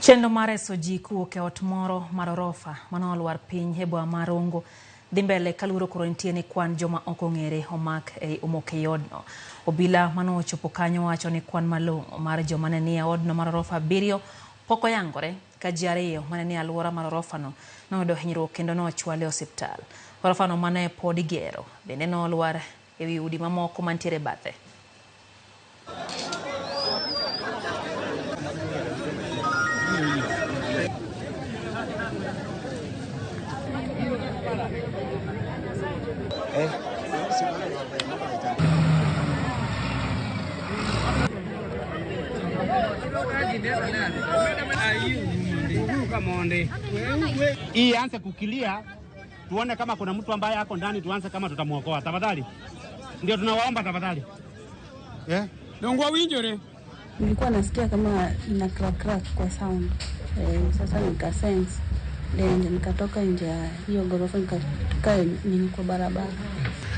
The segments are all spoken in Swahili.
Chenro mar reso ji kowuok e ot moro mar orofa mane olwar piny e boma ma Rongo dhi mbele ka luoro koro nitie ni kwan joma ok ong'ere omak omok ei odno. Obila mane ochopo kanyo wacho ni kwan malong'o mar joma ne nie odno mar orofa abiriyo pok oyangore ka ji ariyo mane nie aluora mar orofano noyudo hinyruok kendo nochwal e osiptal. Orofano mane pod igero bende nolwar ewi udi mamoko mantiere bathe. Hii anze kukilia, tuone kama kuna mtu ambaye ako ndani, tuanze kama tutamuokoa. Tafadhali, ndio tunawaomba tafadhali. Dongwa winjore. Nilikuwa nasikia kama ina crack crack kwa sound. Sasa nika sense then nikatoka nje ya hiyo ghorofa nikatoka nini kwa barabara.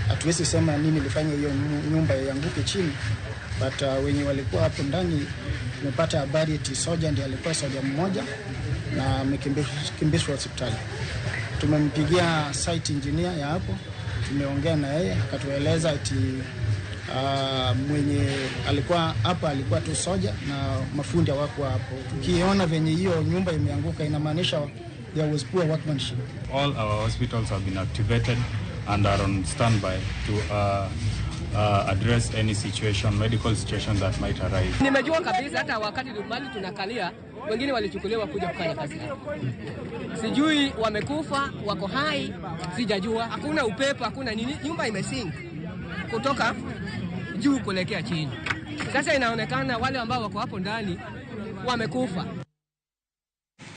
Hatuwezi sema nini ilifanya hiyo nyumba ianguke chini, but wenye walikuwa hapo ndani tumepata habari eti soja ndiye alikuwa soja mmoja na amekimbizwa hospitali. Tumempigia site engineer ya hapo, tumeongea na yeye akatueleza eti mwenye alikuwa hapa alikuwa tu soja na mafundi hawakuwa hapo. Tukiona venye hiyo nyumba imeanguka inamaanisha there was poor workmanship. All our hospitals have been activated and are on standby to address any situation, medical situation that might arise. Nimejua kabisa hata wakati mali tunakalia wengine walichukuliwa kuja kufanya kazi hapa. Sijui wamekufa, wako hai, sijajua. Hakuna upepo, hakuna nini, nyumba imesink kutoka juu kuelekea chini. Sasa inaonekana wale ambao wako hapo ndani wamekufa.